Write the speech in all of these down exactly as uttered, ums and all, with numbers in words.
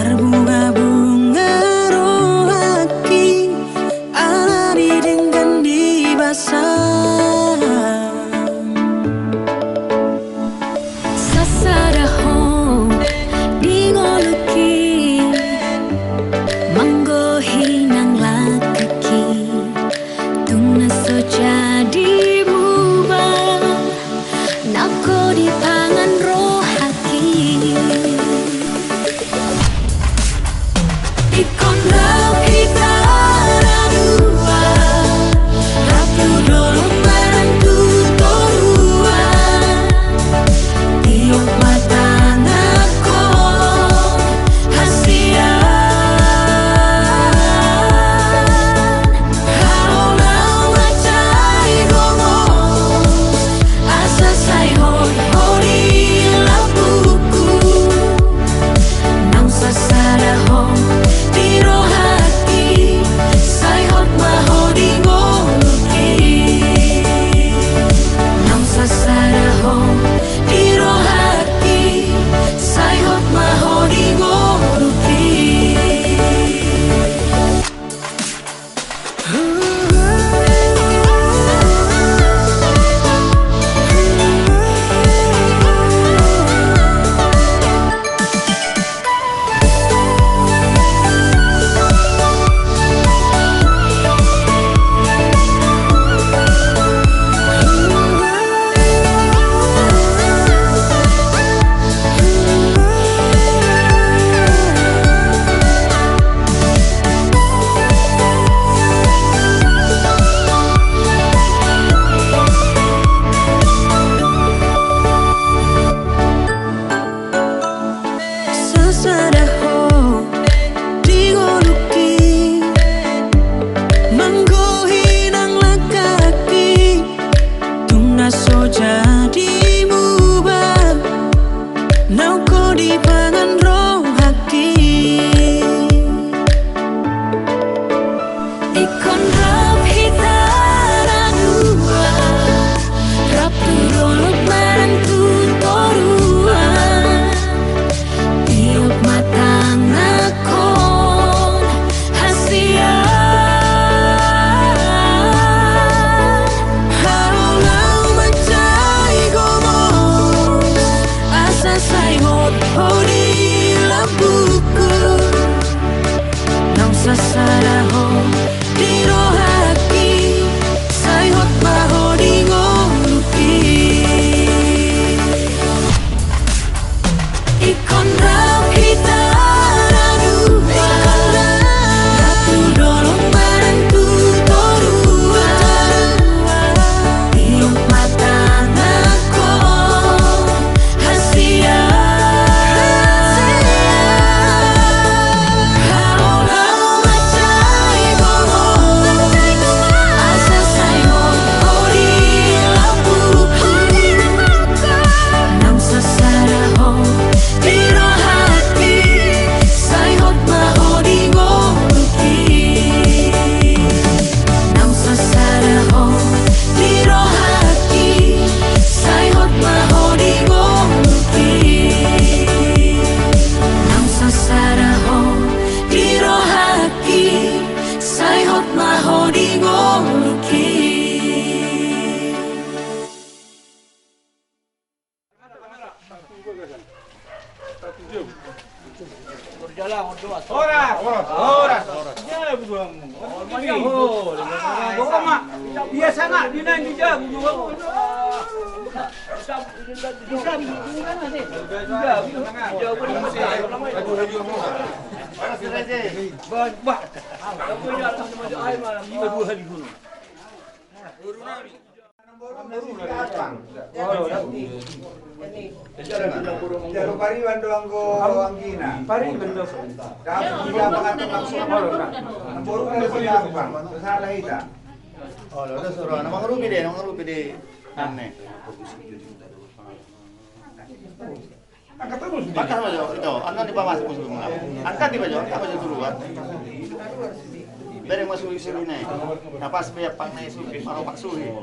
Marbungabunga rohangki ala didenggan di basa. Sasada ho di ngolungki, manggohi nang langkangki. Tung na so jadi muba, naung ho dipangan rohangki. Ingkon rap hita na dua, rap tu dolok marang tu toruan. Tiop ma tangan ho hasian. Hau na mansai gomos, asa sai hot ho di lambungku. Naung sasada ho di rohangki, sai hot ma ho di ngolungki. Naung sasada ho di rohangki, sai hot ma ho di ngolungki. Sasada ho di ngolungki, manggohi nang langkangki. Tung na so jadi muba, naung ho dipangan rohangki. Ingkon rap hita na dua, rap tu dolok marang tu toruan. Tiop ma tangan ho hasian. Hau na mansai gomos, asa sai hot ho di lambungku. Naung sasada ho di rohangki, sai hot ma ho di ngolungki. Ingkon rap hita na dua, rap tu dolok marang tu toruan. Tiop ma tangan ho hasian. Hau na mansai gomos, asa sai hot ho di lambungku. Naung sasada ho di rohangki, sai hot ma ho di ngolungki. Naung sasada ho di rohangki, sai hot ma ho di ngolungki. Naung sasada ho di rohangki, sai hot ma ho di ngolungki. Horas! Horas! Horas! Ia sanga di nai di jabu. Bah, bah. Dua hari dulu. Jago pariban do anggo anggina. Pariban do. Dapat tidak makan tukang sumber. Namboru dari Singapura. Salah hita. Oh, lo suruh nama ngerupi deh, nama ngerupi deh. Aneh. Angkat ma jo, ito, angkat di bawah, angkat di bawah, angkat ma jo tu luar. Bere masuk di sini nih. Napas biar pakai su, pakai paksu nih.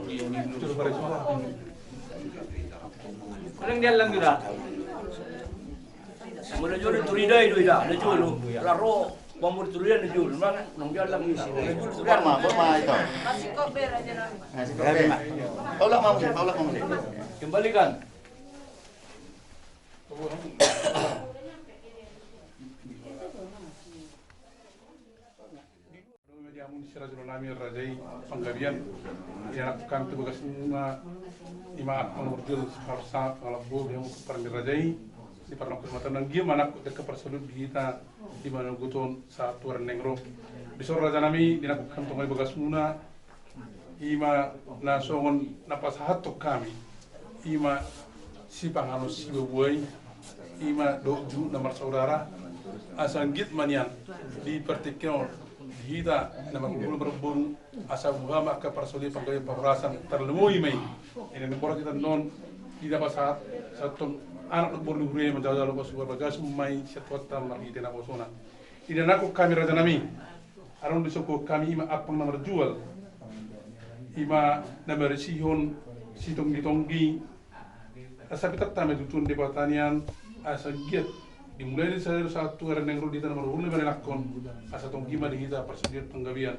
Orang dia lang juga. Mula jolo turidai do ida, na jolo. Laro pamur turidai na jolo. Mana nang jalan. Borma, borma ito. Masih kok ber aja nang. Masih kok ber. Paulak mamu, paulak mamu. Kembalikan. Di hamu ni si raja nami raja i Panggabean, ianakhon hami tu bagasmuna, ima anak marjual, harsa, pangalabo, di hamu parni raja i, di parnangkok mata nanggia manangkok deka parsaulian di hita, di manogot on sahat tu ari na naeng ro. Dison raja nami, di nakhon hami tongon di bagasmuna, ima na songon na pasahathon hami, ima sipanganon siboaboa i, ima dohot juhut na marsaudara, asa anggiat ma nian di partingkian on, di hita na marhula marboru, asa buha ma angka parsaulian panggabean parhorasan tarlumobi ma i. Ina ni borat hita non, di na pasahat, sahat tu anak dohot boru ni huria i manjalo-jalo pasupasu bagas ma i sian Tuhanta marhite naposona. Di na nakhon hami raja nami, adong do sihophop hami ima ampang na marjual, ima na marisihon sitonggi-tonggi, asa pinta hami tu Tuhan Debata nian, asa anggiat dimulai di sadari on sahat tu ari na naeng ro di hita na marhula marinakhon, asa tonggi ma di hita parsaulian panggabean.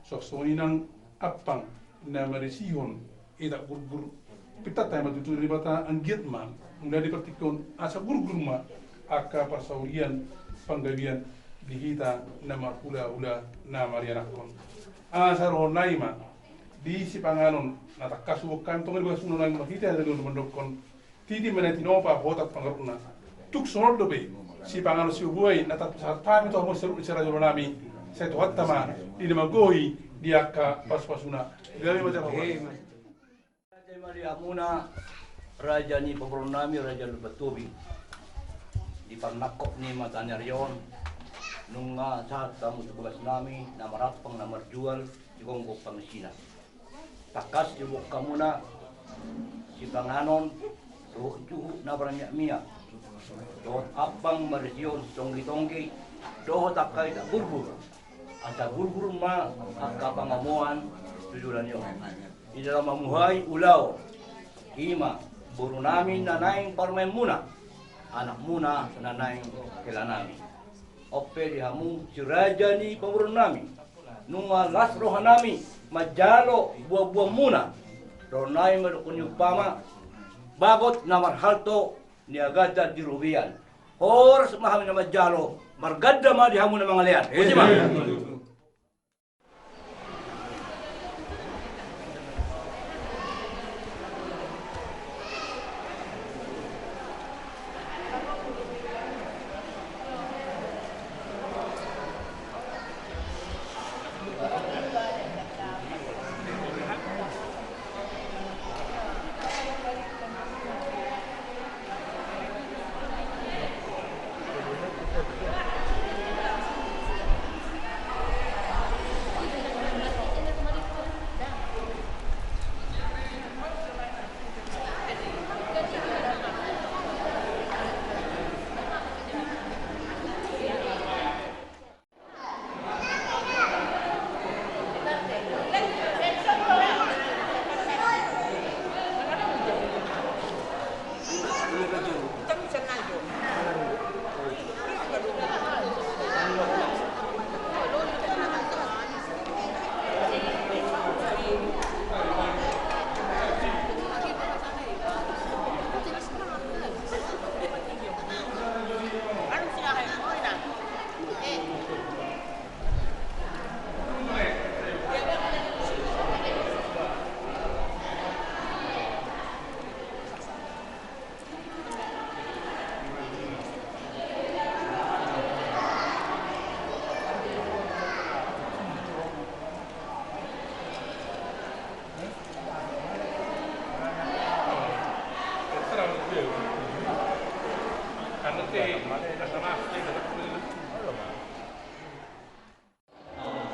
Songon i nang ampang na marisihon itak gurgur. Pinta hami ma tu Tuhan Debata anggiat ma, mulai di partingkian on asa gurgur ma angka parsaulian panggabean di hita na marhula-hula na marianakhon. Asa rohana i ma di sipanganon na tangkas huboan hami tongon di bagasmuna nami marhite hata ni on mandokkon. Titi ma na tinopa hotang pangarahutna. Tung songon on dope sipanganon siboaboa i na tarpasahat hami tu hamu saluhut ni si raja nami. Sai Tuhanta ma di na magohi di angka pasupasuna. Gabe ma jala. Raja i ma di hamuna, raja ni pamoruon nami, raja Lumban Tobing. Di parnangkok ni mataniari on, nunga sahat hamu tu bagas nami na marampang na marjual di gomgom pangisina. Tangkas diboan hamuna sipanganon dohot juhut na marmiakmiak, dohot ampang marisihon sitonggi-tonggi, dohot angka itak gurgur. Asa gurgur ma angka pangomoan tu joloan on. Di na laho mamuhai ulaon, ima boru nami na naeng parumaenmuna, anakmuna na naeng hela nami. On pe di hamu si raja ni pamoruon nami, nunga las roha nami manjalo buabuamuna. Dohonon nami ma dohonon ni umpama, bagot na marhalto, niagatan di robean. Horas ma hami na manjalo, marganda ma di hamu na mangalean. Ese ma.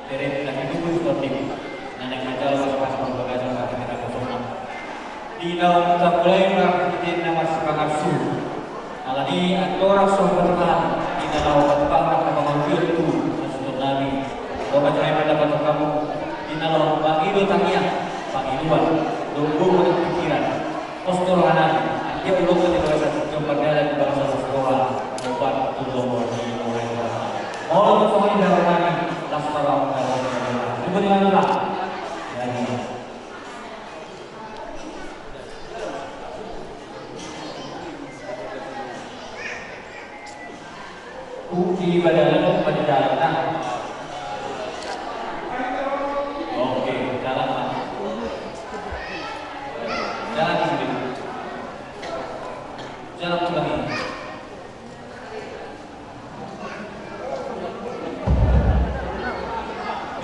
Terenta di tubuh sportif. Na naeng manjalo pasupasu parbagason marhite naposona. Di na lam tamulai marhite na marsipangarsuhut. Alani i andorang so hupasahat, di na laho pasahat na pangalupion tu hasuhuton nami. Dohot hami mandapothon hamu, di na laho mangido tangiang, pangidoan, dohot gogo dohot pingkiran. Pos do roha nami, anggiat ulaonta di bagasan jombar dalan di bagasan las roha, umbahen Molo tung songon i dalan nami, las ma roham dalan. Tunggu di mana lah? Ya, ya. Di badan, di dalam, nah. Oke, jalan, Pak. Jalan sendiri. Jalan ulangi.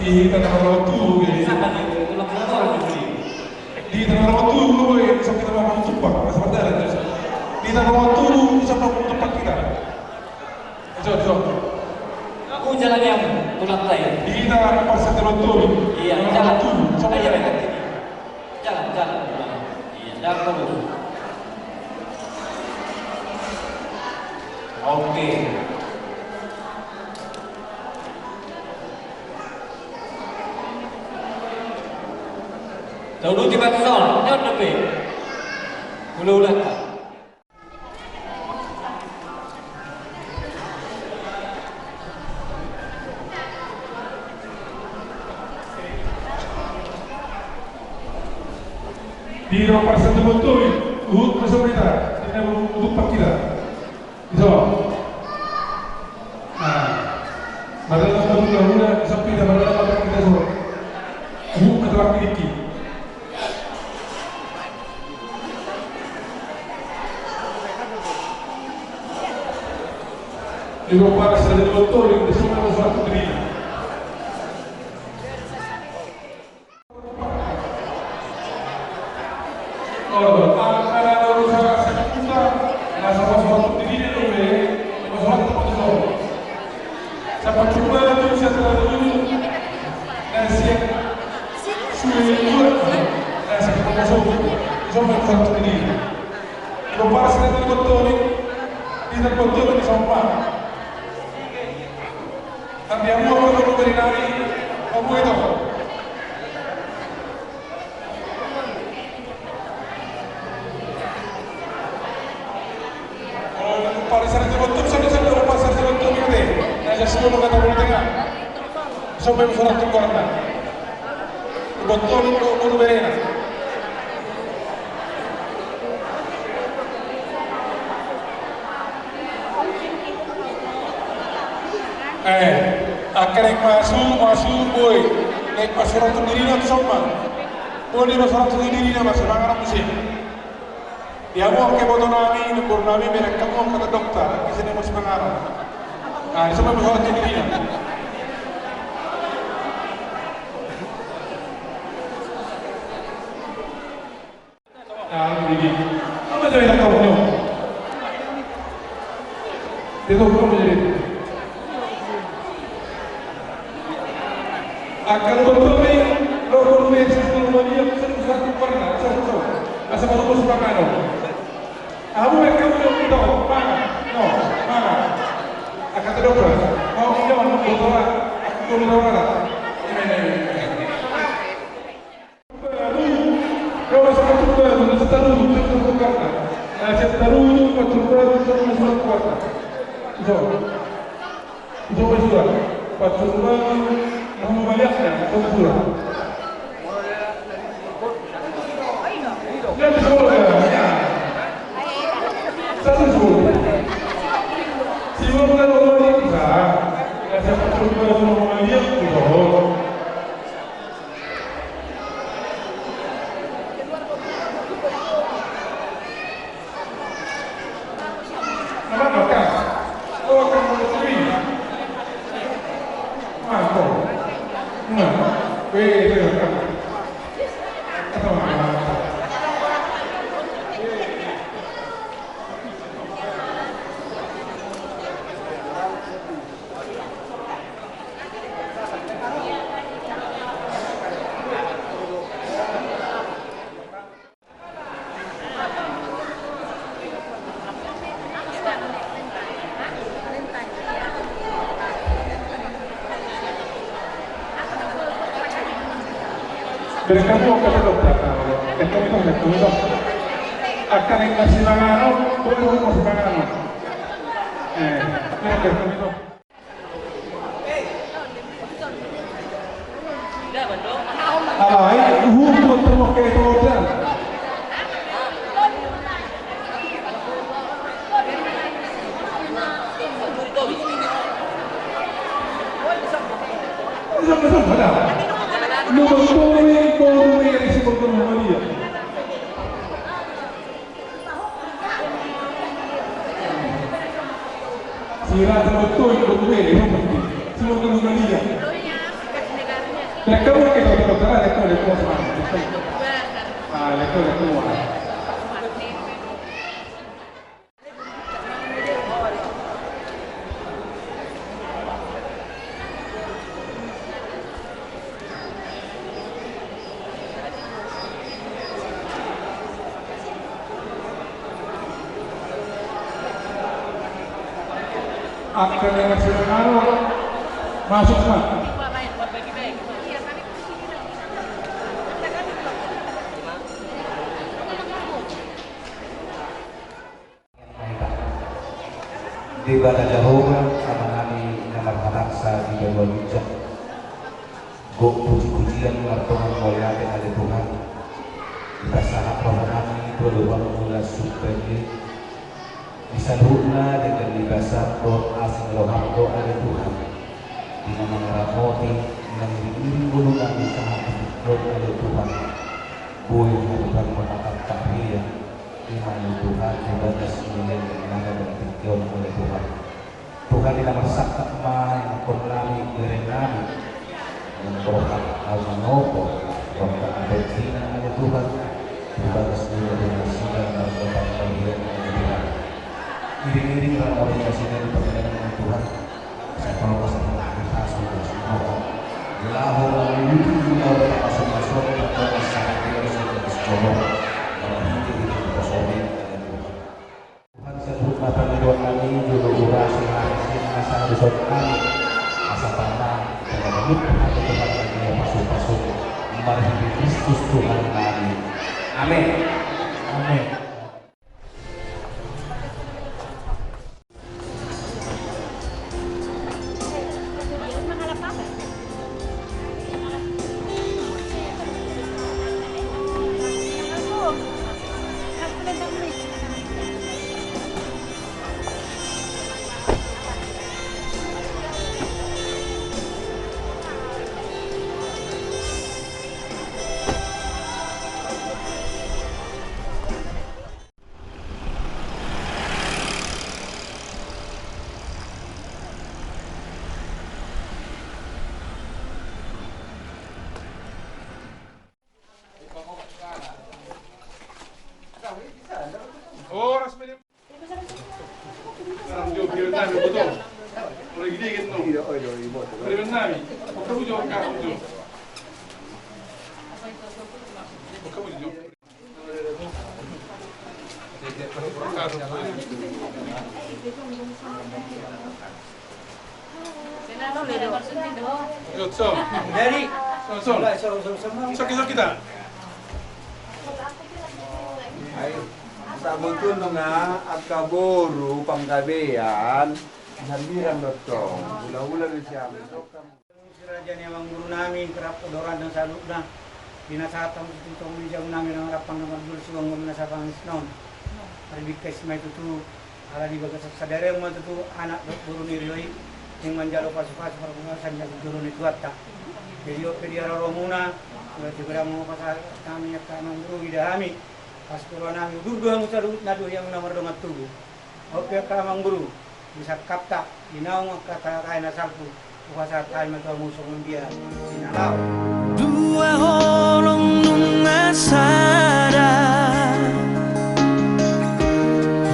Di tengah waktu, ya. Siapa nih? Tulang motor di sini. Di tengah waktu, lu, ya, bisa kita mau tumpah, mas berjalan, ya. Di tengah waktu, lu bisa mau tumpah kita. Jom, jom. Aku jalan yang tulang saya. Di tengah pas satu waktu. Iya, jalan. Waktu, sama. Ayo, ya. Jalan, jalan. Iya, jalan terus. Oke. Tahu dulu tiba kesal, nyot depe. Ulang-ulang. Di nomor satu betul, uhut masuk kita, ini untuk pak kita. Iso. Nah, mari kita buka hula, sampai kita mari kita buka hula. Uhut masuk kita. Di bawah paras dari botol yang di sana ada satu diri. Oh, angka na urusan satu juta, na sama-sama diri dulu, eh. Sama-sama dulu. Siapa coba tu, siapa dulu? Nah, siap. Sudah dua. Nah, siapa masuk? Coba satu diri. Lepas dari botol ini, kita botol ini sama. Tapi yang mau kalau beri nari, kamu itu. Kalau pasar itu betul, saya bisa tahu pasar itu betul gitu. Nah, saya semua kata boleh tengah. Sampai surat tu karena. Betul itu, betul berena. Eh, angka naeng masuk, masuk, boi. Naeng masuk tu dirina tu somba. Boi, naeng masuk tu dirina, masuk mangaran muse. Dia mau ke boto nami, nembur nami, merek kamu angka dokter, di sini masuk mangaran. Ah, di sana masuk tu dirina. Ah, ini. Apa jadi nak kau punya? Dia tahu kau jadi. Angka na botol i, rokok i, satu rumah dia, satu, satu pernah, satu, satu. Asa baru masuk panganon. Ahu, eh, kamu yang minta, mana? No, mana? Angka tedok lah. Mau minta, mau botol lah. Aku mau minta lah. Ini, ini, ini. Baru, kalau satu baru, satu baru, satu baru, satu baru, satu baru. Iso. Iso, iso. Pasu baru, namu baliakna, iso, iso. Iso, iso. Satu, iso. Iso, iso. Pasu baru, namu baliakna, iso. Berkamu angka tedok, berkamu, berkamu. Angka naeng masimanganon, berkamu masimanganon. Eh, berkamu. Alai uhum buat termoke itu dan. Sama-sama dah. Lu betul nih, kau nih yang si betul sama dia. Sira betul, betul nih, yang penting. Semua betul sama dia. Mereka mungkin kalau betul, mereka udah tua semua. Ah, mereka udah tua. Angka na masuk, masuk ma. Debata Jahowa, Amanami na marhabangsa di banua ginjang. Gok puji-pujian martonga mauliate ale Tuhan. Dipasahat rohanami tu adopanMu na sumpa i. Di saluhutna denggan ni basam dohot asi ni rohaM do ale Tuhan. Di na mangaramoti, mangiring-iring ngolunami sahat di tingki on ale Tuhan. Boi hatuturanMu na tangkas ria. Ima ale Tuhan, di bagas ni na gabe di tingki on ale Tuhan. Tuhan i na marsangkap ma inangkon nami, bere nami. Nang roha na manopo, roha na bertina ale Tuhan. Di bagas ni na bertina na bertangkap ria ale Tuhan. Iring-iring ramoti nasida di panggilan ale Tuhan. Laho mangikuti dunia otak masuk-masuk, berdoa sangat dia sudah bersyukur. Kalau hidup itu bersyukur. Tuhan, saluhut ma pangidoan nami, jolo urasi hami sian na sahadoson nami. Asa tama, tama manut hami Tuhan nami, pasu-pasu. Marhite Kristus Tuhan nami. Amin. Amin. Jadi, soki-soki ta. Ai, sabotulna angka boru panggabean, sambirang do tong, hula-hula do sian. Si raja ni amangboru nami, rap dohoranna saluhutna. Binasahat hamu tutu tong di jabu nami, nang rap na marjolo sigogo na sapangisnon. Marbingkes ma i tutu, ala di bagasan sadari on ma tutu anak dohot boru ni Rio i, naeng manjalo pasu-pasu parhorasan jala jolo ni Tuhanta. Jadi on pe di haroromuna, berarti berang ma pasahat nami angka amangboru, ida hami. Pas keluar nami, udur do hamu saluhutna, do hamu na mardongan tubu. On pe angka amangboru, di sangkapta, di naung angka tahe na salpu, hupasahat hami ma tu hamu songon dia, di na laho. Dua holong nunga sada,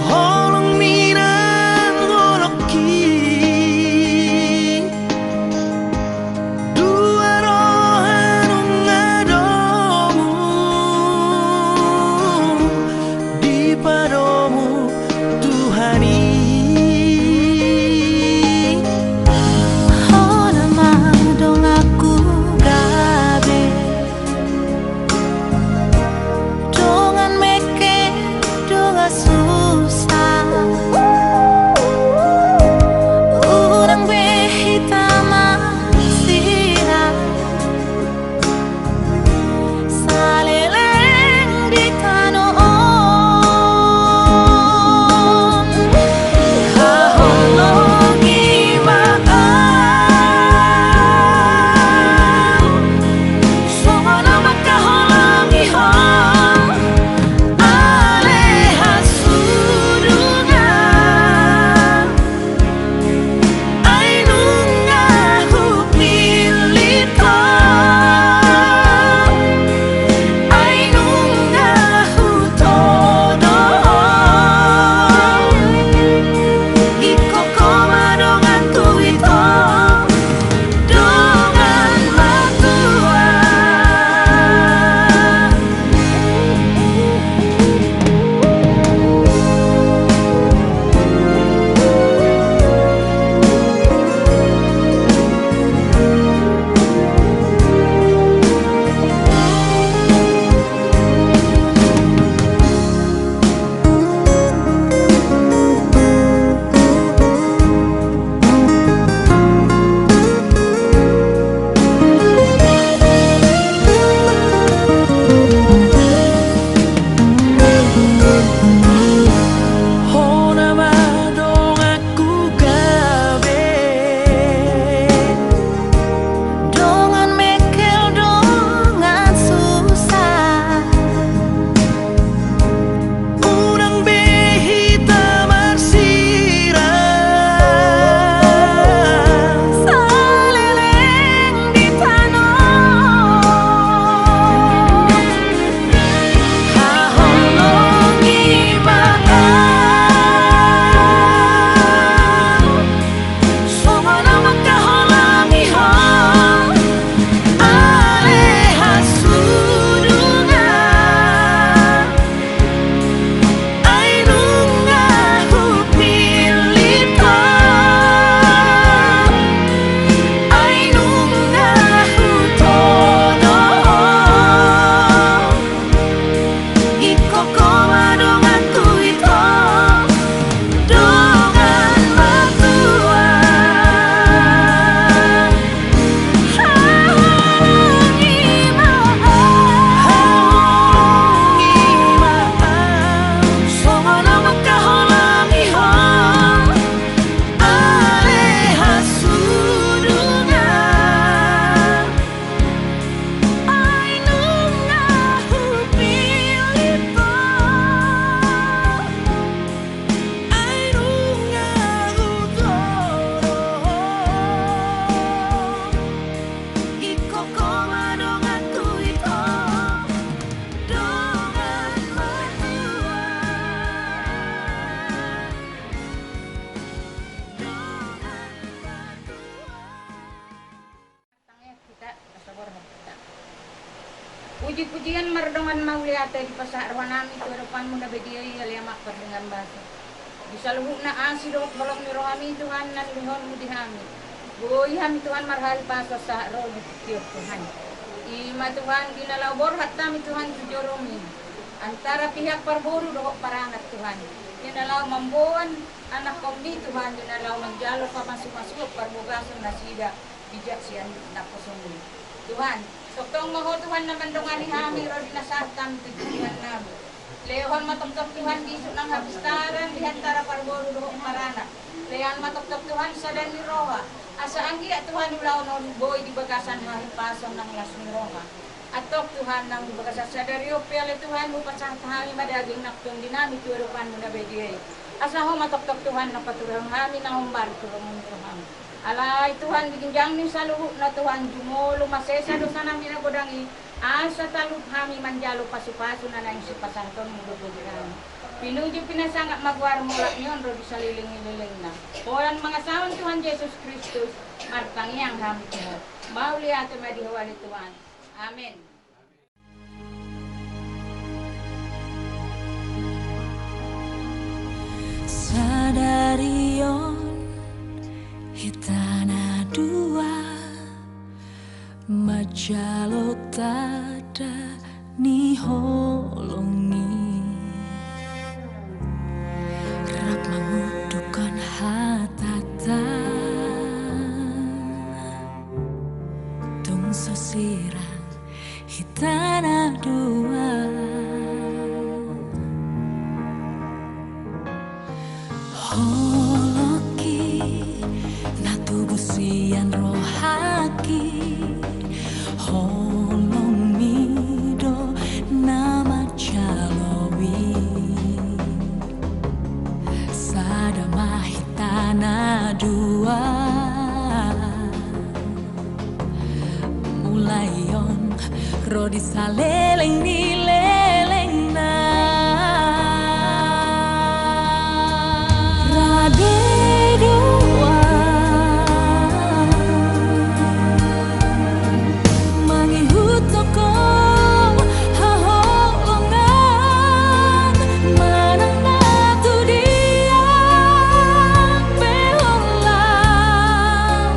holong ni nang holongki. Dua roha nunga domu dipadomu Tuhan i. Hona ma donganku gabe. Puji-pujian mardongan mauliate dipasahat rohanami tu adopanmu na badia i, ale Ama pardenggan basa. Di saluhutna asi dohot holong ni rohami Tuhan na nilehonmu di hami, boi hami Tuhan marhahipason sahat ro di tingki on Tuhan. I ma Tuhan di na laho borhat hami Tuhan tu joromi antara pihak parboru dohot paranak Tuhan, di na laho mamboan anakkonmi Tuhan, di na laho manjalo pamasumasuon parbagason nasida bijak sian naposonmi. Tuhan, tongtong ma Ho Tuhan na mandongani hami ro di na sahat hami tu tingki on. Lehon ma tongtong Tuhan bisuk nang hapistaran di antara parboru dohot paranak. Lehon ma tongtong Tuhan sada ni roha, asa anggiat Tuhan ulaon on boi di bagasan hahipason nang las ni roha. Antong Tuhan, nang di bagasan sadari on pe ale Tuhan, hupasahat hami ma daging nang tondinami tu adopanmu na badia i. Asa Ho ma tongtong Tuhan na paturehon hami na hombar tu lomo ni roham. Alai Tuhan, di ginjang ni saluhutna Tuhan, jumolo ma sesa dosanami na godang i, asa talup hami manjalo pasupasu na naeng sipasahatonmu dohot hami. Pinuji pinasangap ma goarmu, olat ni on ro di saleleng ni lelengna. Holan mangasahon Tuhan Jesus Kristus, martangiang hami tu Ho. Mauliate ma di Ho ale Tuhan. Amen. Sadari on hita na dua manjalo tanda ni holong i, rap mangundukhon hatanta. Tung so sirang hita na dua. Holongki na tubu sian rohangki, holongmi do na manjalo i. Sada ma hita na dua. Mulai on ro di saleleng ni lelengna. Rade dua mangihuthon haholongan manang na tu dia pe holan.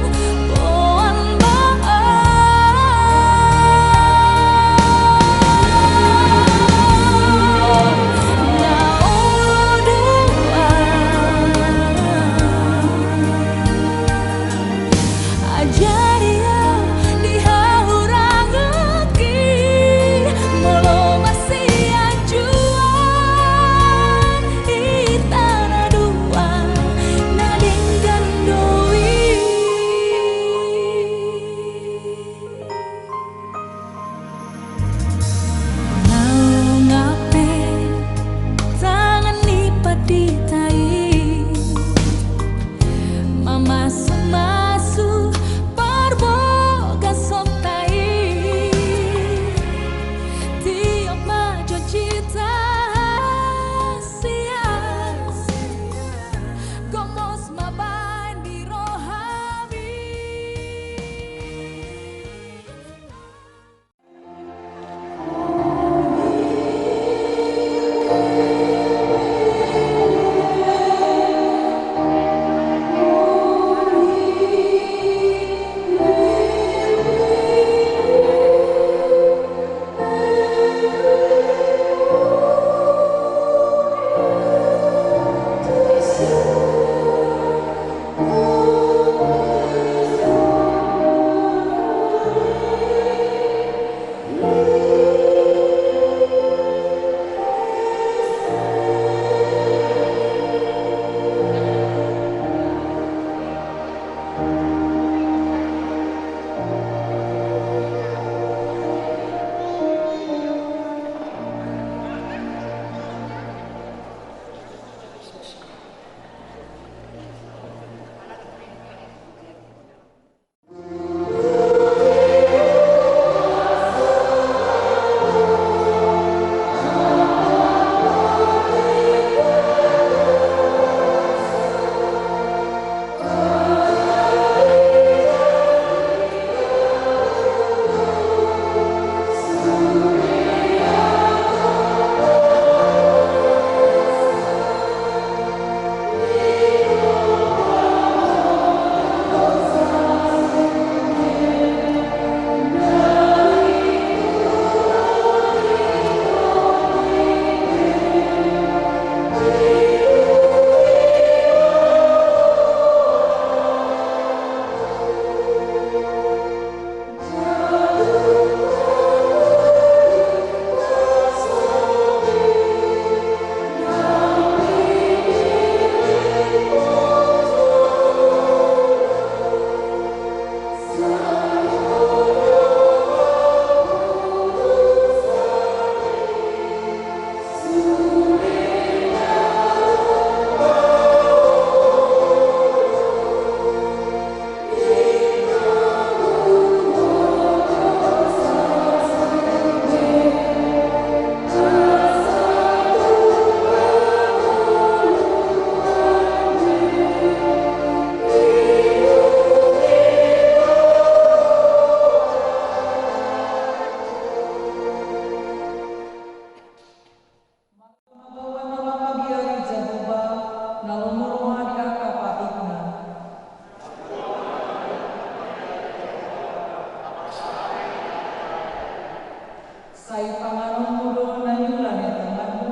Sai panganonmu do na niula ni tanganmu,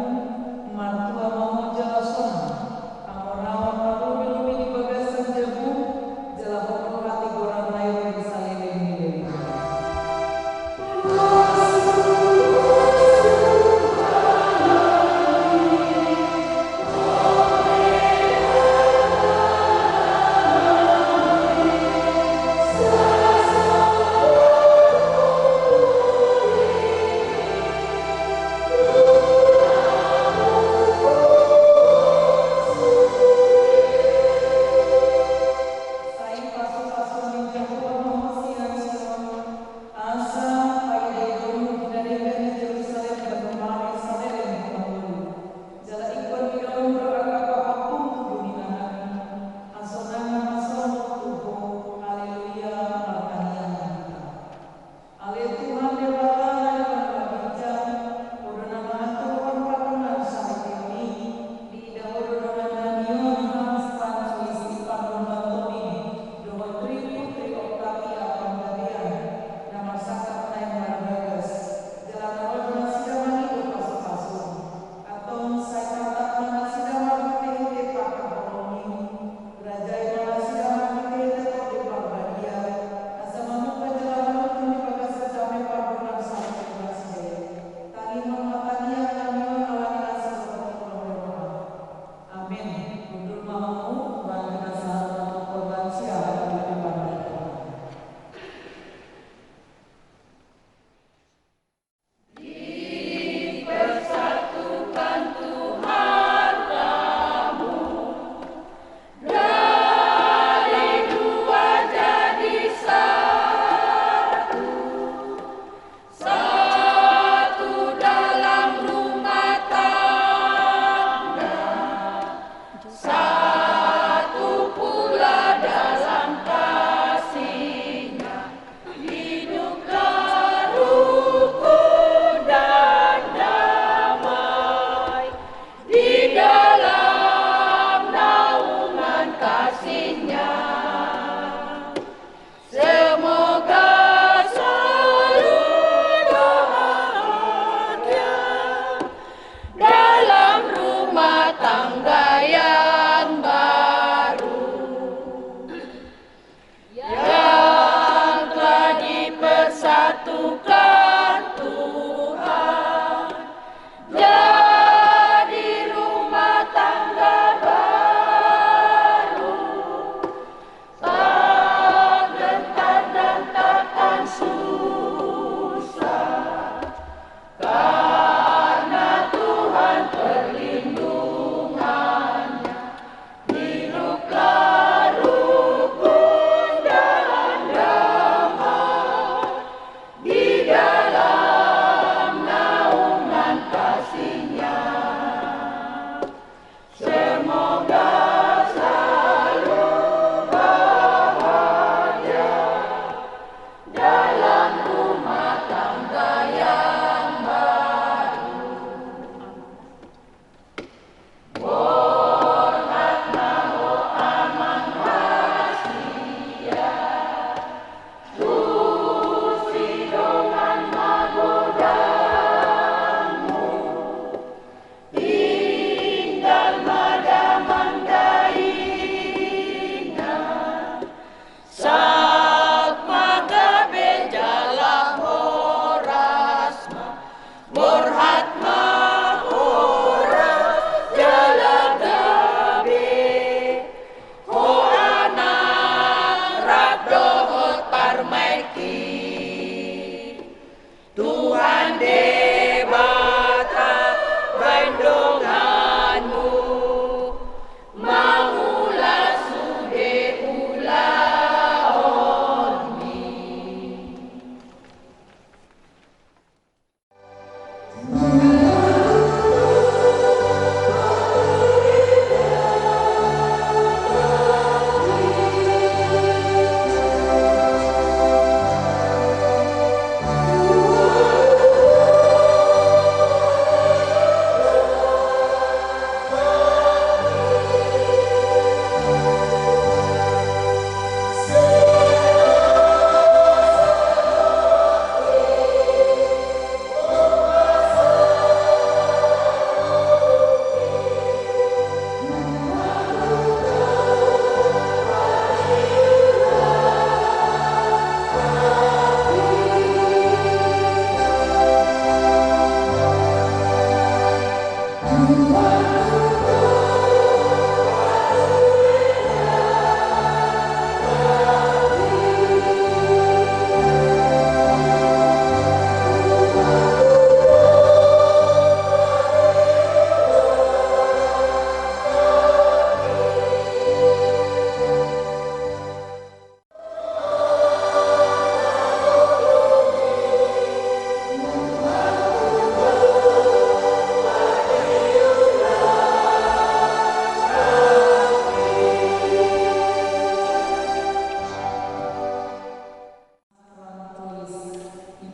martua ma ho jala sonang, hamoraon ma lobi-lobi di bagasan jabu, jala hot do hatigoran na i di saleleng ni leleng.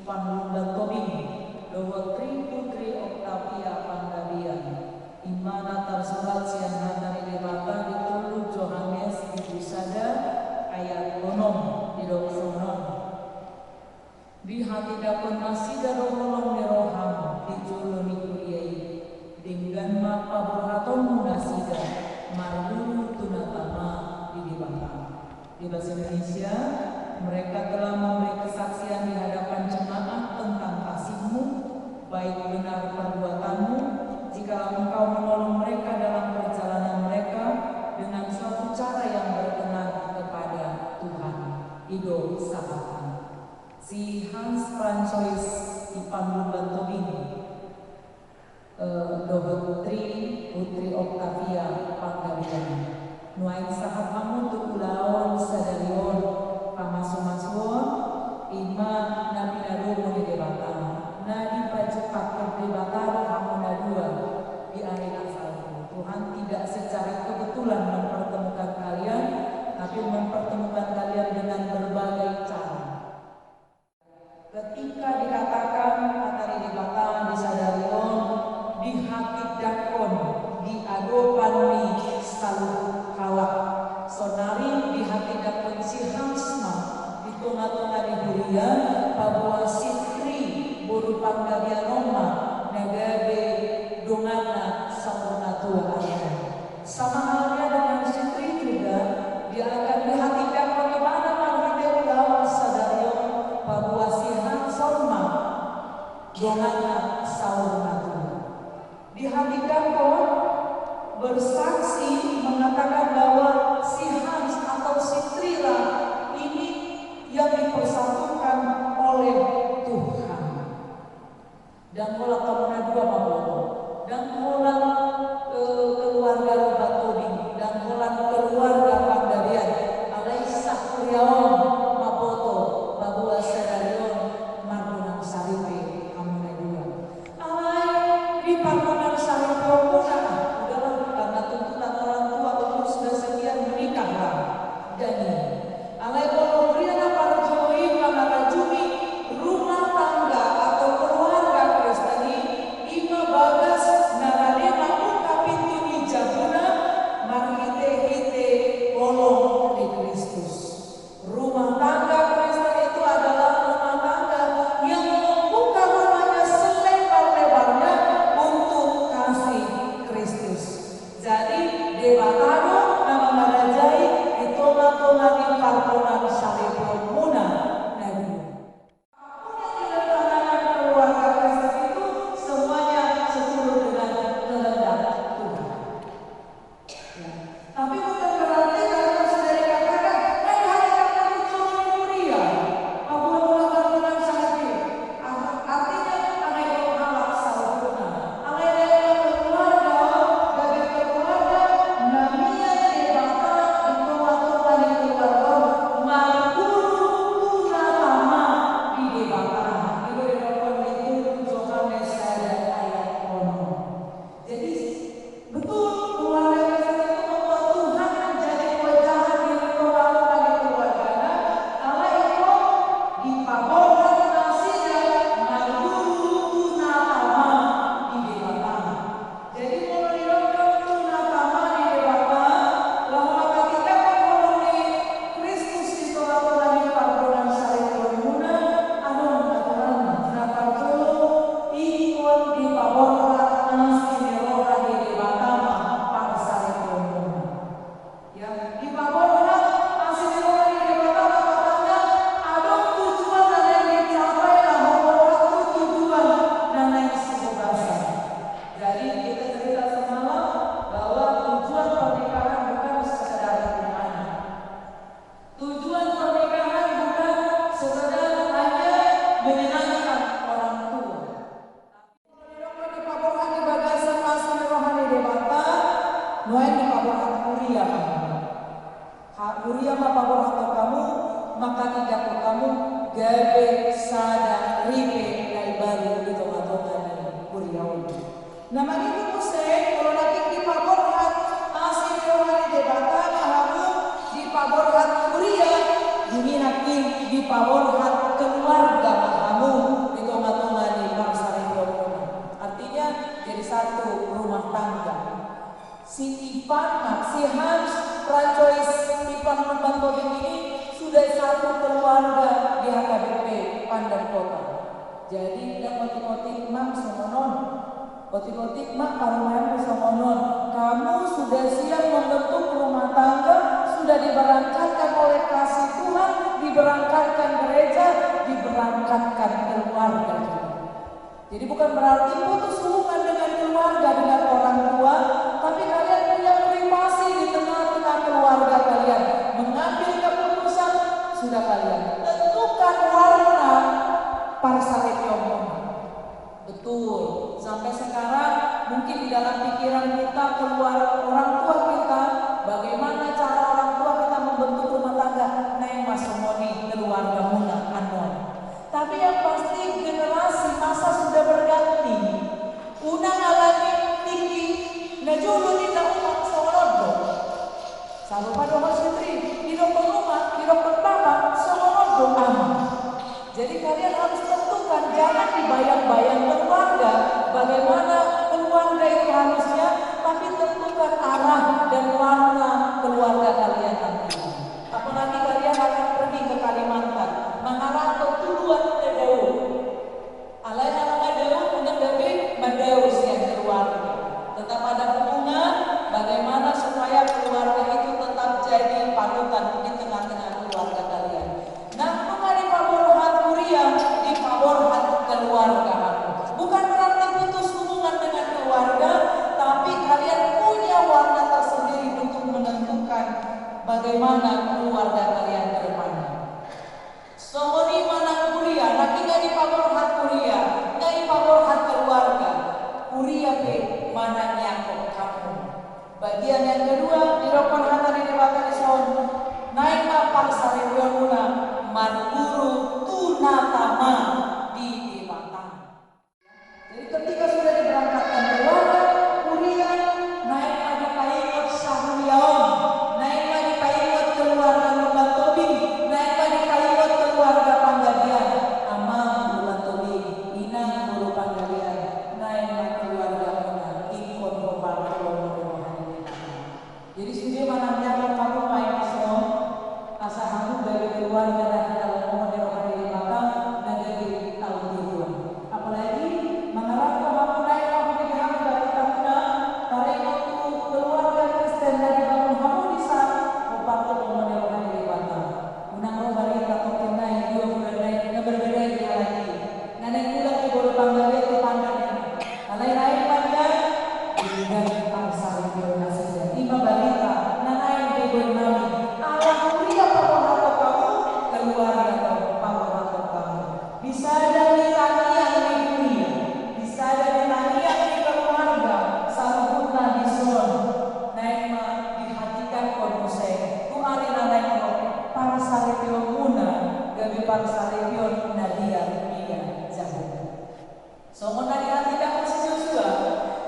Panglumban Tobing, dohot Tri Putri Octavia Panggabean, i ma na tarsurat sian hata ni Debata di tolu Johannes bindu sada ayat onom, didok songon on. Dihatindangkon nasida do holong ni roham di jolo ni huria i, denggan ma paborhatonmu nasida marguru tu na tama di Debata. Di bahasa Indonesia, mereka telah memberi kesaksian di hadapan jemaat tentang kasih-Mu, baik benar perbuatanmu, jikalau Engkau menolong mereka dalam perjalanan mereka dengan suatu cara yang berkenan kepada Tuhan. I do sahatna. Si Hans François di Panglumban Tobing, eh, dohot Tri Putri Octavia Panggabean. Nuaeng sahat hamu tu ulaon sadari on, pamasumasuon, i ma na pinadomu ni Debata, na dipajumpangkon Debata do hamu na dua di ari na salpu. Tuhan tidak secara kebetulan mempertemukan kalian, tapi mempertemukan kalian dengan berbagai cara. Ketika dikatakan hata ni Debata di sadari on, dihatindangkon di adopan ni saluhut halak. Saonari dihatindangkon si Hans ma di tongatonga ni huria, paboa si Tri boru Panggabean on ma na gabe donganna saur matua. Sama halnya dengan si Tri juga, dia akan dihatindangkon ibana marhite ulaon sadari on, paboa si Hans on ma donganna saur matua. Dihatindangkon, bersaksi mengatakan bahwa si Hans atau si Tri lah ini yang dipersatukan oleh Tuhan. Ndang holan hamu na dua paboto, ndang holan, eh, keluarga Lomba Tobing, ndang holan keluarga Panggabean, alai sahuria on paboto, paboa sadari on mardongan saripe hamu na dua. Alai di pardongan saripe on muna, udahlah, karena tuntutan orang tua umur sudah sekian menikahlah. Jadi, alai molo huria na parjolo i mangarajumi rumah tangga atau keluarga Kristen i, i ma bagas na rade mambuka pintu ni jabuna marhitehite holong ni Kristus. Rumah tangga Kristen itu adalah rumah tangga yang membuka rumahnya selebar-lebarnya untuk kasih Kristus. Jadi, Debata do na mangarajai di tongatonga ni pardongan saripe on muna na dua. Apapun yang direncanakan keluarga Kristen itu, semuanya seturut dengan kehendak Tuhan. Ya. Tapi bukan berarti karena sudah dikatakan, "Hai, hai, kamu itu cuma huria, paboa muna pardongan saripe." Ar-, artinya, anak itu halak saluhutna. Alai na keluarga, gabe keluarga na mian Debata di tongatonga ni keluarga, marguru tu na tama di Debata. I do didok di tolu Johannes sada ayat onom. Jadi, betul, keluarga Kristen itu membuat Tuhan menjadi pejalan di tengah-tengah keluargana, alai dipaborhat nasida marguru tu na tama di Debata. Jadi, molo didok tu na tama di Debata, laho manghatindanghon holong ni Kristus di tongatonga ni pardongan saripe on muna, adong aturanna, na parjolo, ingkon dipaborhat asi ni roha ni Debata ma parsaripeon muna. Ya, dipaborhat asi ni roha ni Debata ma, tanda adong tujuan na naeng dicapai laho borhat tu tujuan na naeng sibogasan. Jadi, kita cerita semalam bahwa tujuan pernikahan bukan sekedar punya anak. Tujuan pernikahan bukan sekedar hanya menyenangkan orang tua. Dipaborhat di bagasan asi ni roha ni Debata, nuaeng dipaborhat huria ma. Ha, huria ma paborhathon hamu, manghatindanghon hamu gabe sada ripe na imbaru di tongatonga ni huria on. Na mangihut muse, molo nangkin dipaborhat asi ni roha ni Debata ma hamu, dipaborhat huria, dung i nangkin dipaborhat keluarga ma hamu. Ivan, si Hans Francois Ivan Lumban Tobing ini sudah satu keluarga di H K B P Pandan Kota. Jadi, ndang otik-otik ma songon on. Otik-otik ma parumaenmu songon on. Kamu sudah siap membentuk rumah tangga, sudah diberangkatkan oleh kasih Tuhan, diberangkatkan gereja, diberangkatkan keluarga juga. Jadi, bukan berarti putus hubungan dengan keluarga, dengan orang tua, tapi kalian punya privasi di tengah-tengah keluarga kalian. Mengambil keputusan, sudah kalian tentukan warna parsaretionmuna. Betul, sampai sekarang mungkin di dalam pikiran kita, keluar orang tua kita, bagaimana cara orang tua kita membentuk rumah tangga, naeng ma songon i keluargamuna annon. Tapi yang pasti generasi masa sudah berganti. Unang alani tingki na jolo ninna umak songon on do. Sarupa dohot si Tri, didokkon umak, didokkon bapa, songon on do ama. Jadi kalian harus tentukan, jangan dibayang-bayang keluarga, bagaimana keluarga itu harusnya, tapi tentukan arah dan warna keluarga kalian nanti. Apalagi kalian akan pergi ke Kalimantan, mangalangkon tu luat na dao. Alai ala na dao, unang gabe mandao sian keluarga. Tetap ada hubungan, bagaimana supaya keluarga itu tetap jadi panutan di tengah-tengah keluarga kalian. Nang nunga dipaborhat huria, dipaborhat keluarga. Bukan berarti putus hubungan dengan keluarga, tapi kalian punya warna tersendiri untuk menentukan bagaimana keluarga kalian ke depannya. Songon i ma nang huria, nang nunga dipaborhat huria, nunga dipaborhat keluarga, huria pe manangiangkon hamu. Bagian yang kedua, didokkon hata ni Debata dison, naeng ma parsaretionmuna marguru tu na tama di Debata. Jadi ketika sudah diberangkatkan keluarga, huria, naeng ma dipaingot sahuria on, naeng ma dipaingot keluarga Lumban Tobing, naeng ma dipaingot keluarga Panggabean, amang Lumban Tobing, inang boru Panggabean, naeng ma keluargamuna ingkon hombar tu lomo ni roha ni Debata. Jadi sude manangiangkon hamu ma i dison, asa hamu gabe keluarga na hinalomohon ni roha ni Debata, na gabe taon ni tuan. Apalagi mangarapkon hamu naeng ma hubege hamu bagatamuna, taringot tu keluarga Kristen na dibangun hamu dison, hombar tu lomo ni roha ni Debata. Unang ro barita tongkin nai, dua bulan nai, na marbadai di halak i. Na naeng mulak di boru Panggabean tu Pandan i. Alai naeng ma dia, denggan parsaretion nasida. I ma barita na naeng dibahen nami. Ala huria paborhathon hamu, keluarga do paborhathon hamu. Di sada ni tangiang ni huria, di sada ni tangiang ni keluarga, saluhutna dison, naeng ma dihatikahon muse tu ari na naeng ro, parsaretionmuna gabe parsaretion na liat di Jahowa. Songon na nihatikahon si Josua,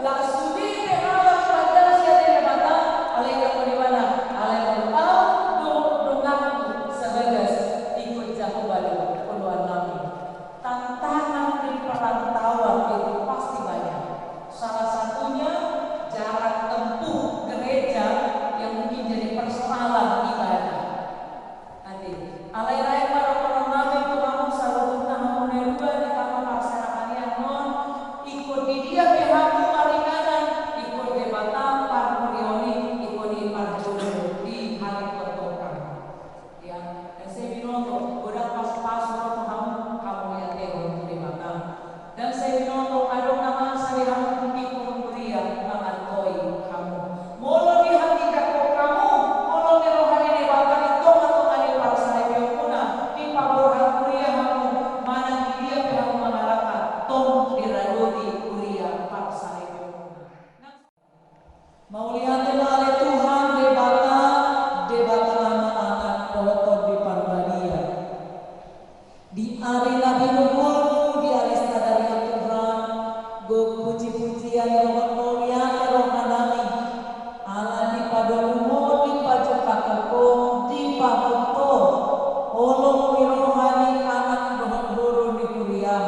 laos sude pe halak mandang sian Debata, alai didok ibana, alai molo ahu dohot donganku sabagas, ingkon Jahowa do oloan nami. Tantangan di perantauan itu pasti banyak. Salah satunya jarak tempuh gereja yang mungkin jadi persoalan ibadah. Ate, alai naeng ma dohonon nami tu hamu saluhutna hamu na dua di tama parserahan i annon, ingkon di dia pe hamu maringanan, ingkon Debata parhuriaon i, ingkon i parjolo diharingkothon hamu. Ia, sai binoto, godang pasupasu ro tu hamu, hamu iatehon tu Debata. Ndang sai binoto adong na mansa di hamu, ingkon huria mangantoi hamu. Molo dihatikahon hamu oloan ni roha ni Debata di tongatonga ni parsaretionmuna, dipaborhat huria hamu, manang di dia pe hamu mangalangka, tong diradoti huria parsaretionmuna. Mauliate ma ale Tuhan Debata, Debata Ama, Anak dohot Tondi Parbadia. Di ari na binongolmu di ari sadari on Tuhan, gok pujipujian dohot mauliate rohanami, ala dipadomu Ho, dipajungkahon Ho, dipaboto Ho oloan ni roha ni anak dohot boru ni huriam,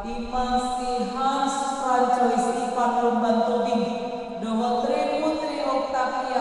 i ma si Hans Francois Ivan Lumban Tobing, dohot Tri Putri Octavia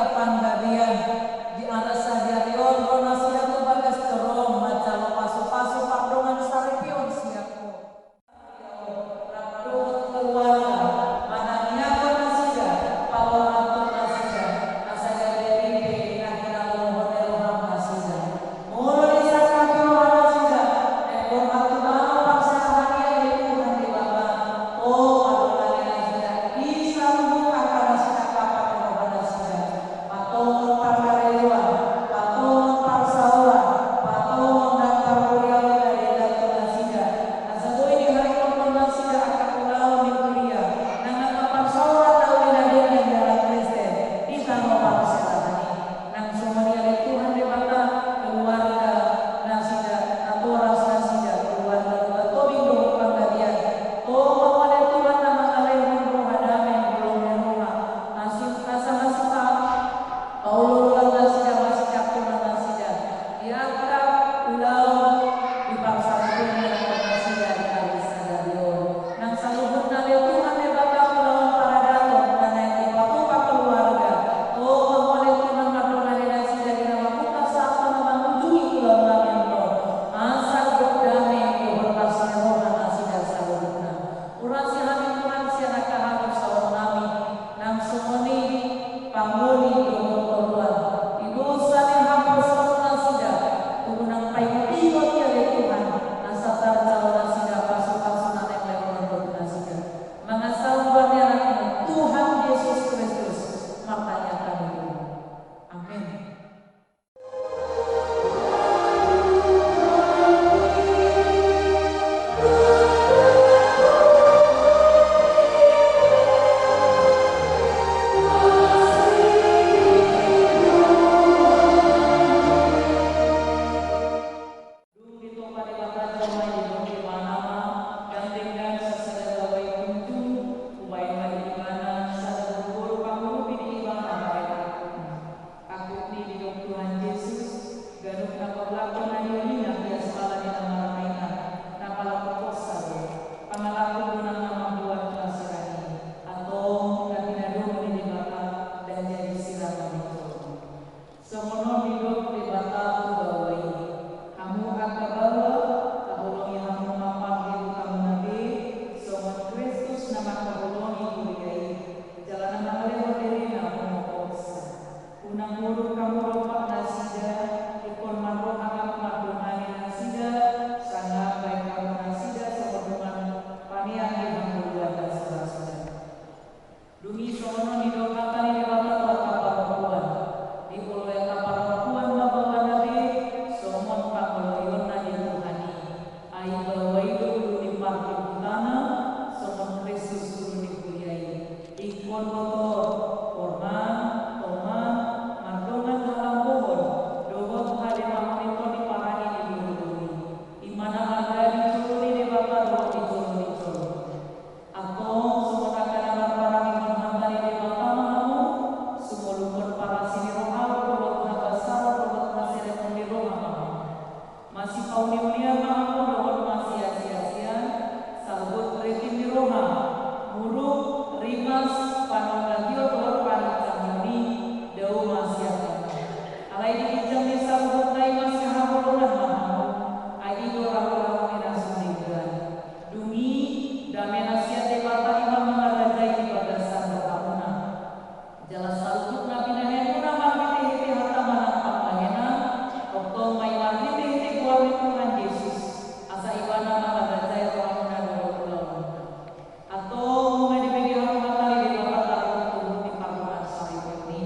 Joma didok Ibana ma, dang denggan sasada gawai tunjung, hubaen ma di Ibana sada gurguru pangurupi di Ibana bahen angkupna. Angkup ni didok Tuhan Jesus, ganup na paulakon na niulina, ia sipala ni na marmaina, na palaku posa do, pangalaku do nang na mambuat nasirani, antong na pinadomu ni Debata, dang jadi sirang ni jolma. Songon on didok Debata tu baoa i. Hamu angka baoa, taholongi hamu ma pardihutamuna be, songon Kristus na mangkaholongi huria i, jala na mangalehon dirina humoposa. Unang muruk hamu dompak nasida, ingkon marroha hamu mandongani nasida, sanga baen hamu nasida songon dongan panean di hangoluan na so ra suda. Dung i songon on didok hata ni Debata tu angka parompuan. Dioloi angka parompuan ma baoana be songon pangoloionna di Tuhan i. Ai baoa i do ulu ni pardihutamuna, songon Kristus ulu ni huria i. Ingkon botor, porman, toman, mardongan halambohon, dohot hademahon i, ingkon diparange di doli-doli. I ma na marga di jolo ni Debata dohot di jolo ni jolma. Antong songon angka na marparangehon hata ni Debata ma hamu, sumolukhon parasi ni rohamu dohot habasaron dohot haserengon ni roha ma hamu. Masipauni-unian ma hamu dohot masiasi-asian, saluhut riti ni roha, muruk, rimas, panonggahion dohot panginsangion i, dao ma sian hamu. Alai di ginjang ni saluhutna i masihaholongan ma hamu, ai i do ramuramu ni na so denggan. Dung i, dame na sian Debata i ma mangarajai di bagasan rohamuna. Jala saluhut na binahenmuna marhite-hite hata manang pambahenan, tongtong ma i marhite-hite goar ni Tuhan Jesus, asa Ibana mangarajai rohamuna dohot ulaonmuna. Antong nunga dibege hamu hata ni Debata tartutup di pardongansaripeon i.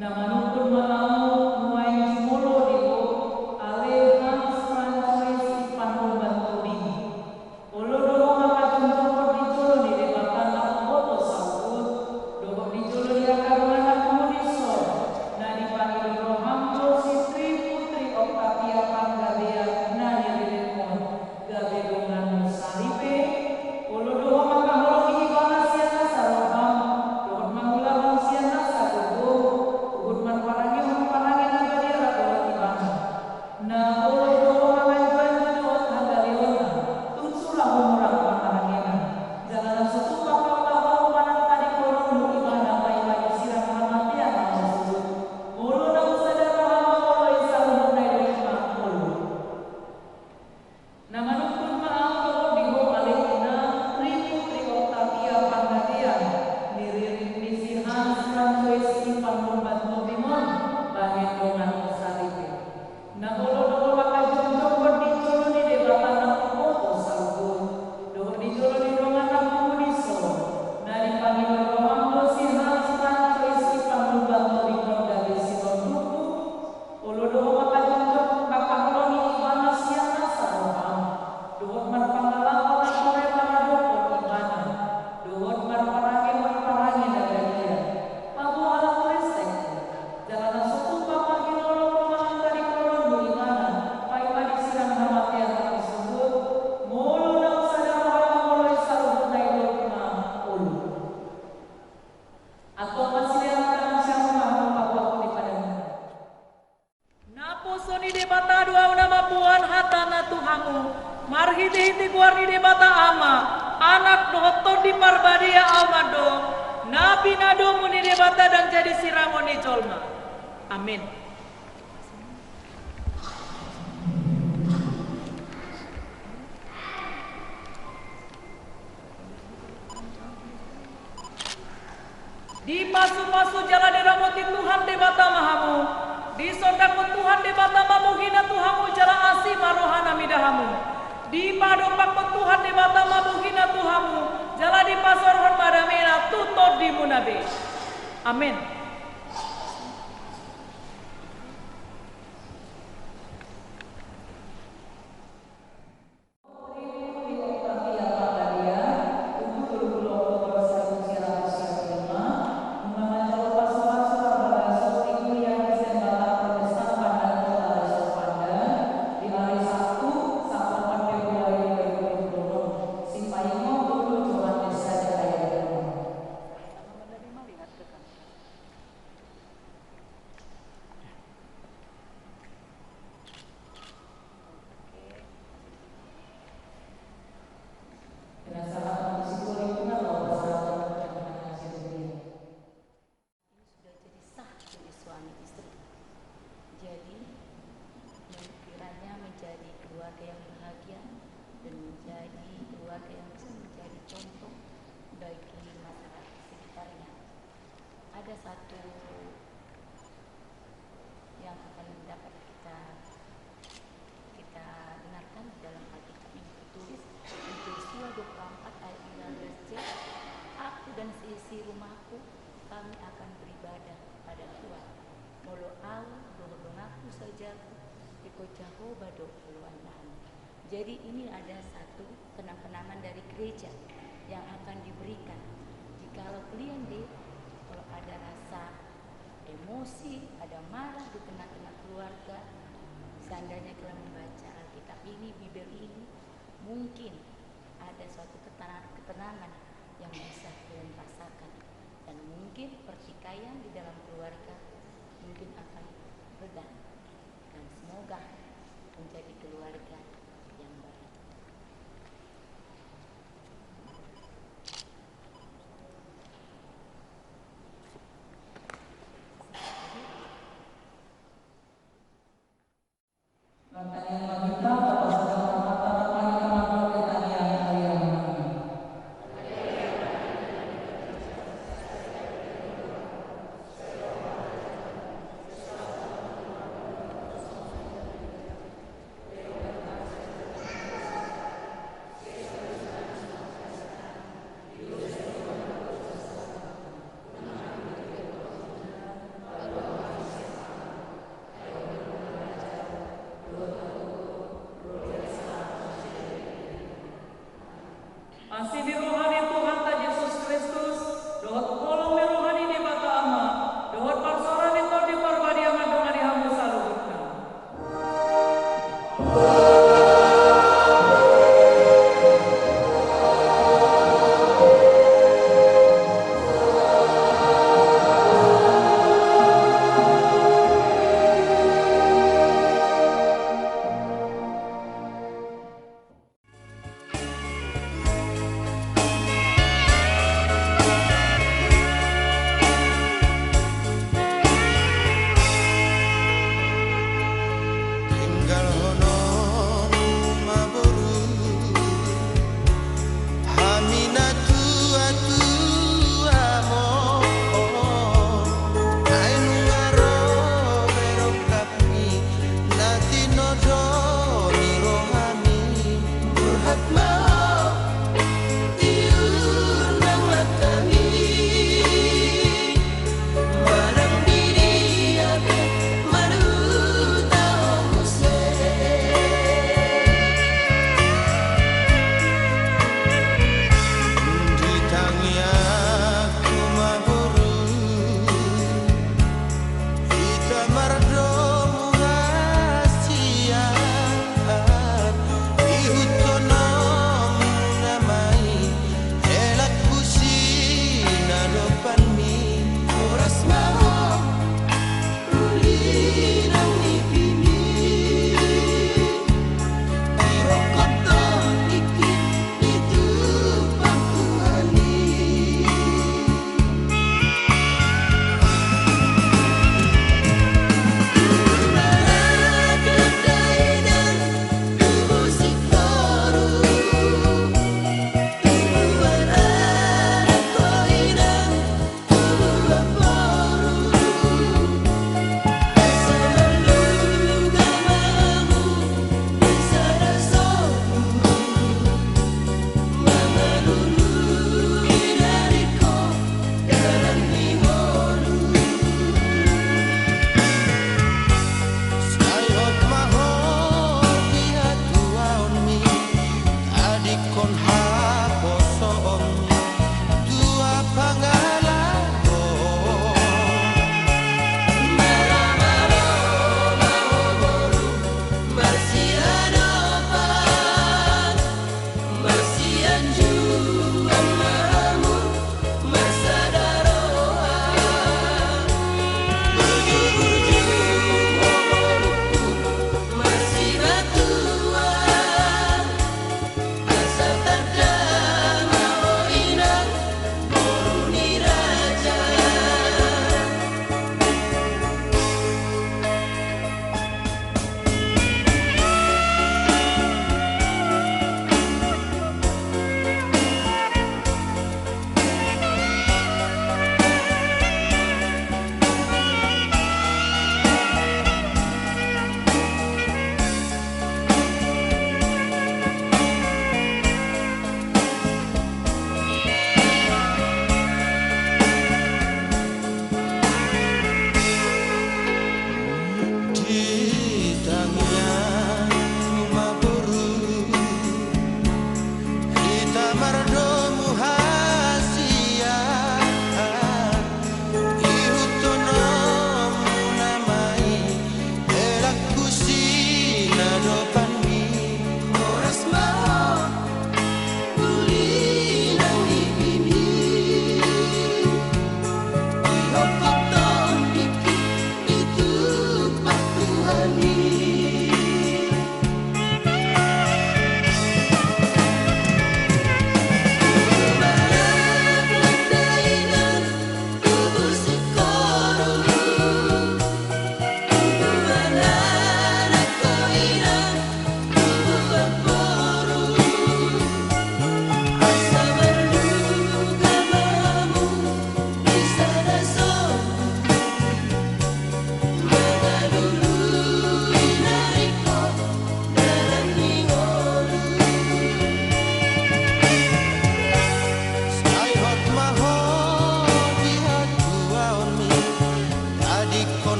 Na manungkun ma ahu nuaeng jumolo di ho ale Hans François Sipanulban Tobing. Olo do ho mangkajongjongkon di jolo ni Debata na umboto saluhut, dohot di jolo ni angka dongan na pungu dison, na dipangido roham do si Tri Putri Octavia Panggabean na niriritmon, gabe donganmu saripe. Olo do ho mangkaholongi ibana sian nasa roham, dohot mangulahon sian nasa gogo, huhut marparangehon parange na badia rap dohot ibana. Na olo do ho manganju-anju dohot hagaleonna, tung sula humurang parangean. Jala na so tupa paulahonmu manang tadingkononmu ibana paima disirang hamatean na marsuhut. Molo naung sada roha mangoloi saluhutna i, dohot ma olo. Na manungkun ma ahu dohot di ho ale inang Tri Putri Octavia Panggabean, niririt ni si Hans François Sipanulban Tobing on, bahen donganmu saripe. Na olo do ho mangkajongjongkon di jolo ni Debata na umboto saluhut, dohot di jolo ni dongan na pungu dison, na dipangido roham do si Hans François Sipanulban Tobing on gabe sinondukmu. Olo do ho mangkajongjong, mangkaholongi ibana sian nasa roham, dohot marpangalaho na ture maradophon ibana, dohot marparangehon parange na badia. Paboa halak Kristen, jala na so tupa pahinolonmu manang tadingkononmu ibana, paima disirang hamatean na marsuhut. Molo naung sada roha mangoloi saluhutna i, dohot ma olo. Antong masilean tangan sian hamu, paboahon ni padanmu. Naposo ni Debata do ahu na mamboan hatana tu hamu, marhite-hite goar ni Debata Ama, Anak dohot Tondi Parbadia ahu mandok, na pinadomu ni Debata dang jadi sirangon ni jolma. Amin. Dipasu-pasu jala diramoti Tuhan Debata ma hamu. Disondangkon Tuhan Debata ma bohina tu hamu jala asi ma rohana mida hamu. Dipadompakkon Tuhan Debata ma bohina tu hamu jala dipasaorhon ma damena tu tondimuna be. Amen. yang bahagia dan menjadi keluarga yang bisa menjadi contoh bagi masyarakat sekitarnya. Ada satu yang akan dapat kita kita dengarkan di dalam Alkitab yang tertulis di Yosua dua puluh empat ayat lima belas C, "Aku dan seisi rumahku, kami akan beribadah pada Tuhan. Molo ahu dohot donganku saojaku, ingkon Jahowa do oloan nami." Jadi ini ada satu kenang-kenangan dari gereja yang akan diberikan. Jikalau kalian deh, kalau ada rasa emosi, ada marah di tengah-tengah keluarga, seandainya kalian membaca Alkitab ini, Bibel ini, mungkin ada suatu ketena-, ketenangan yang bisa kalian rasakan. Dan mungkin pertikaian di dalam keluarga mungkin akan reda. Dan semoga menjadi keluarga